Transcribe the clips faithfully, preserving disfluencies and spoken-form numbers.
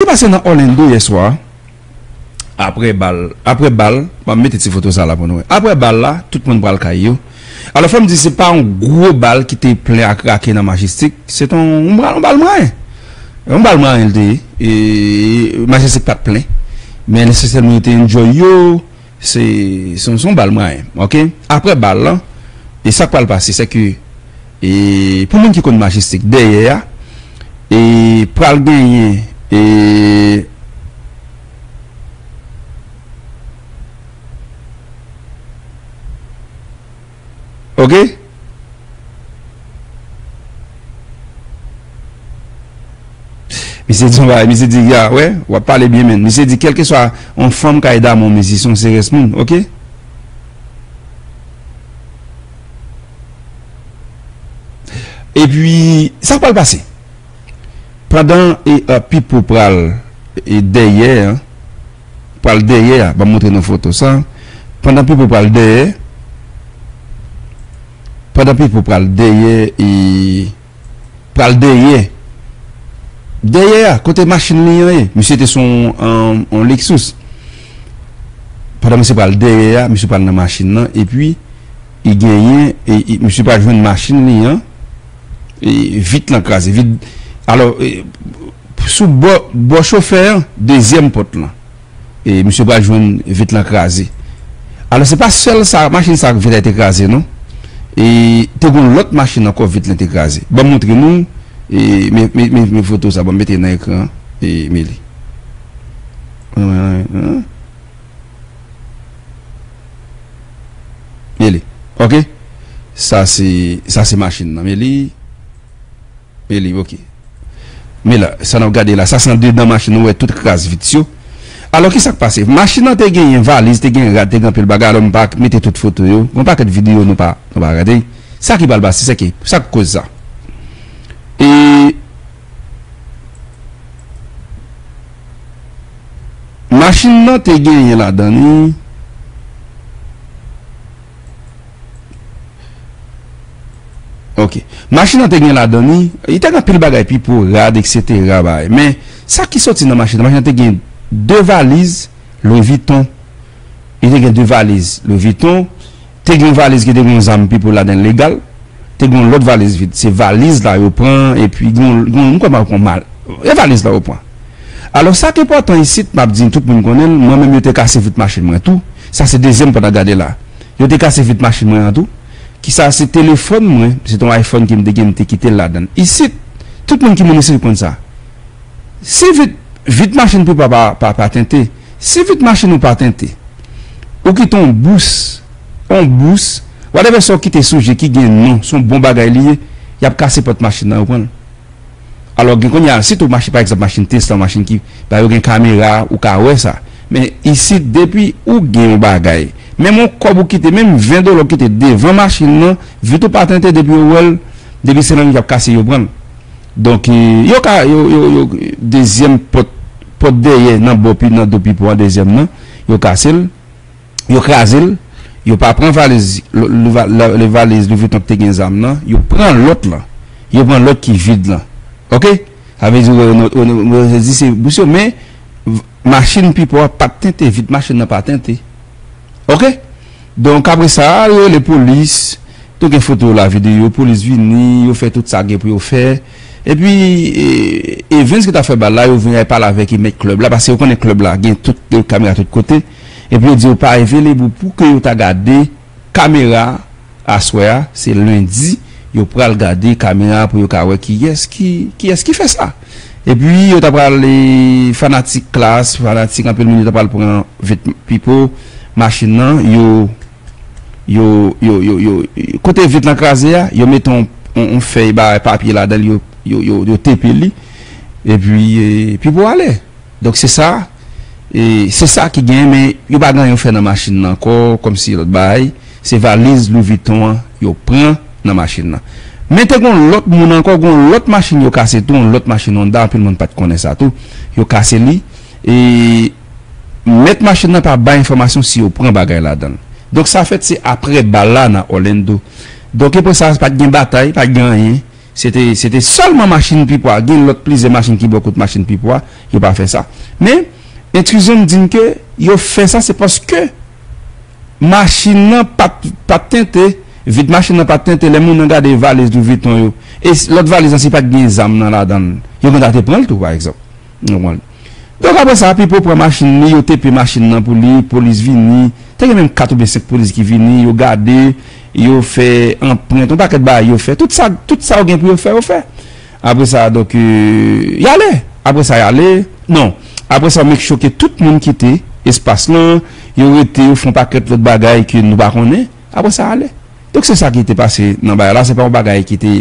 pase nan Orlando yè swa, apre bal, apre bal, m ap mete ti foto sa la pou nou wè. Apre bal la, tout moun pral kay yo. Alò, fò m di, se pa yon gwo bal ki te plen ak rake nan Majestic, se te yon, yon bal, yon bal mwayen. Yon bal mwayen l te ye. E Majestic pa t plen. Men nesesèman yo te enjoy yo, se, se, se yon bal mwayen, oke? Apre bal lan, e sa k pral pase, se ke, e pou moun ki konn Majestic dèyè a, e pral genyen, e, oke? Misye di yon bagay, misye di, ya, wè, w ap pale byen, men. Misye di, kèlkeswa yon fanm ka ede a yon mizisyen, se rès moun, oke? Epi, sa k pral pase? Pandan e, e, Pipo pral e, dèyè, pral dèyè a, ban m montre nou foto sa. Pandan Pipo pral dèyè, pandan Pipo pral dèyè, e, pral dèyè, dèyè a, kote machin li an ye, misye te sou yon, yon Lexus. Pandan misye pral dèyè a, misye pral nan machin nan, epi, li genyen, e, e, misye pral jwenn machin li an, e, vit lan kraze, vit, alò, e, sou bò, bò chofè an, dezyèm pòt lan. E misye pral jwenn vit lan kraze. Alò, se pa sèl sa, machin sa vit la te kraze, non. E te gon lòt machin ankò vit lan te kraze. Ban m montre nou, e, men, men, men, men foto sa, ban m mete nan ekran, e, men li. Men li. Oke? Sa se, sa se machin nan. Men li. Men li, oke. Men la, sa n ap gade la, sa se andedan machin, nou wè tout kras vit yo. Alò, ki sa k pase? Machin nan te genyen valiz, te genyen rad, te gen anpil bagay, alò m pa mete tout foto yo. Gon pakèt videyo nou pa, nou pa gade. Sa ki pral pase, se ki, sa k koz sa? E machin nan te genyen ladan li. Ok. Machin nan te gen ladan li, li te gen anpil bagay, pipo, rad, etsetera, bagay. Men, sa ki soti nan machin nan, machin nan te gen de valiz Louis Vuitton. Li te gen de valiz Louis Vuitton. Te gen yon valiz ki te gen yon zam pipo ladan l legal. Te gen yon lòt valiz vid. Se valiz la yo pran, epi gen yon, gen yon, m kwè m ap pran mal. E valiz la yo pran. Alò, sa k enpòtan isit, m ap di tout moun konnen l, mwen menm yo te kase vit machin mwen tou. Sa se dezyèm pòt n ap gade la. Yo te kase vit machin mwen an tou. Kisa se telefòn mwen, se te yon iPhone ke m te gen, m te kite l ladan l. Isit, tout moun ki moun isit konn sa. Si vit, vit machin pipo pa, pa, pa tente, si vit machin ou pa tente, ou kite yon bous, yon bous, whatever sa w kite sou je ki gen non, se yon bon bagay li ye, y ap kase pòt machin nan, yo pran l. Alò, gen kounye a, sitou machin, pa egzanp, machin Tesla, machin ki, ba yo gen kamera, ou ka wè sa. Men isit, depi ou gen yon bagay, menm yon kòb ou kite, menm ven dola ou kite devan machin nan, vit ou pa tente, depi yo wè l, depi se nan y ap kase, yo pran l. Donk, e, yo ka, yo, yo, yo, dezyèm pòt, pòt dèyè nan bò pi, nan do pipo an, dezyèm nan, yo kase l. Yo kraze l, yo pa pran valiz, le, le, le, le valiz Louis Vuitton ki te gen zam nan, yo pran lòt lan. Yo pran lòt ki vid lan. Ok? Sa vle di, yo, yo, yo, yo di se bous yo, men v-, machin pipo a pa t tente, vit machin nan pa tente. Ok? Donk, apre sa, yo rele polis, tou gen foto la, videyo, polis vini, yo fè tout sa gen pou yo fè. Epi, e, Evans ki ta fè bal la, yo vin al pale avèk e mèt klèb la, paske yo konnen klèb la, gen tout, e, kamera tout kote. Epi yo di yo pa available pou ke yo ta gade kamera aswè a, se lendi, yo pral gade kamera pou yo ka wè kiyès ki, kiyès ki fè sa. Epi yo ta pral, e, fanatik klas, fanatik anpil moun, yo ta pral pran vit pipo, machin nan, yo, yo, yo, yo, yo, kote vit lan kraze a, yo mete yon, yon, yon fèy ba papye ladan l, yo, yo, yo, yo tepe li, epi, e, pipo ale. Donk, se sa, e, se sa ki gen, men yo pa gen anyen yo fè nan machin nan ankò, kòmsi lòt bagay. Se valiz Louis Vuitton an yo pran nan machin nan. Men te gon lòt moun ankò, gon lòt machin yo kase tou, yon lòt machin Honda, anpil moun pa t konnen sa tou. Yo kase li, e mèt machin nan pa bay enfòmasyon si yo pran bagay ladan l. Donk, sa fèt se apre bal la nan Orlando. Donk, e pou sa, pa t gen batay, pa t gen anyen. Se te, se te sèlman machin Pipo a. Gen lòt plizyè machin ki bò kot machin Pipo a, yo pa fè sa. Men, entwizyon m di m ke yo fè sa, se paske machin nan pa t, pa t tente, vit machin nan pa t tente, lè moun nan gade valiz Louis Vuitton yo. E s- lòt valiz lan, si pa t gen zam nan ladan l, yo gentan te pran l tou, pa egzanp. Ou konprann? Donk, apre sa, Pipo pran machin li, yo tepe machin nan pou li, polis vini. Te gen menm kat oubyen senk polis ki vini, yo gade, yo fè anprent, yon pakèt bagay yo fè. Tout sa, tout sa yo gen pou yo fè, yo fè. Apre sa, donk, euh, y ale. Apre sa, y ale. Non. Apre sa, make sure ke tout moun kite espas lan, yo rete, yo fè yon pakèt lòt bagay ke nou pa konnen. Apre sa, ale. Donk, se sa ki te pase nan bagay la. Se pa yon bagay ki te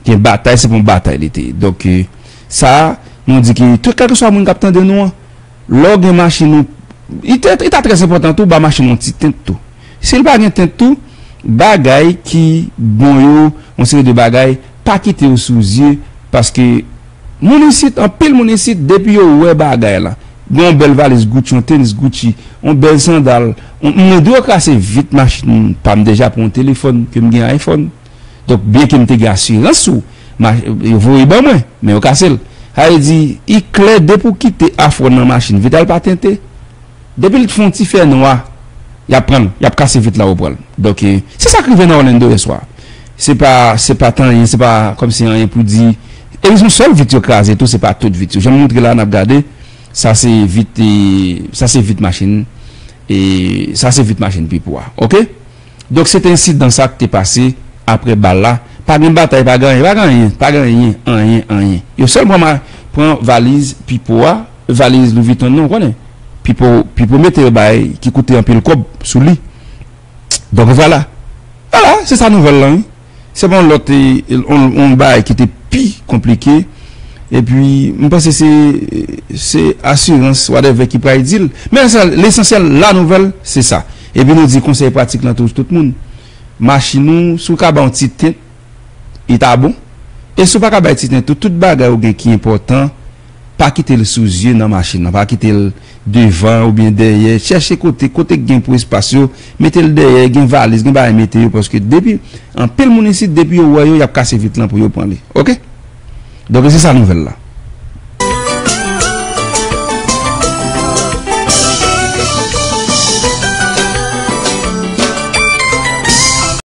gen batay, se pa yon batay li te ye. Donk, euh, sa, nou di ke tout, kèlkeswa moun k ap tande nou an, lè w gen machin ou, li te, li ta trè enpòtan tou, ba machin ou yon ti tent tou. Si l pa gen tent tou, bagay ki bon yo, yon seri de bagay, pa kite yo sou zye, paske moun isit, anpil moun isit, depi yo wè bagay la, gen yon bèl valiz Gucci, yon tenis Gucci, yon bèl sandal, yon, m dwe yo krase vit machin pa m deja pou yon telefòn ke m gen iPhone. Donk, byen ke m te gen asirans sou, ma- yo voye ban mwen, men yo kase l. Sa vle di, li klè, depi w kite afwè nan machin, vit la pa tente. Depi l fè yon ti fè nwa, y ap pran l, y ap kase vit la, yo pran l. Donk, eh, se sa k rive nan Orlando yè swa. Se pa, se pa t anyen, se pa kòmsi anyen pou di. E se yon sèl vit yo kraze tou, se pa tout vit yo. Jan m montre la, n ap gade, sa se vit, eh, sa se vit machin, e sa se vit machin Pipo a. Oke? Donk, se te ensidan sa k te pase apre bal la. Pa gen batay, pa gen anyen, pa gen anyen, pa gen anyen, anyen, anyen. Yo sèl pran, ma- pran valiz Pipo a, valiz Louis Vuitton nan, ou konnen. Pipo, Pipo mete yo bay ki koute anpil kòb sou li. Donk, vwala. Vwala, se sa nouvèl lan, wi. Se pa yon lòt, e, yon, yon bagay ki te pi konplike. Epi, m panse se, se asirans, whatever, ki pral di l. Men sa, lesansyèl, la nouvèl, se sa. Epi nou di konsèy pratik lan tou, tout moun. Machin ou, si w ka ba yon ti tent, li ta bon. E si w pa ka bay ti tent tou, tout bagay ou gen ki enpòtan, pa kite l sou zye nan machin nan, pa kite l devan oubyen dèyè. Chèche kote, kote k gen pou espas yo, mete l dèyè, gen valiz, gen bagay mete yo, paske depi, anpil moun isit, depi yo wè yo, y ap kase vit lan pou yo pran li. Oke? Donk, se sa nouvèl la.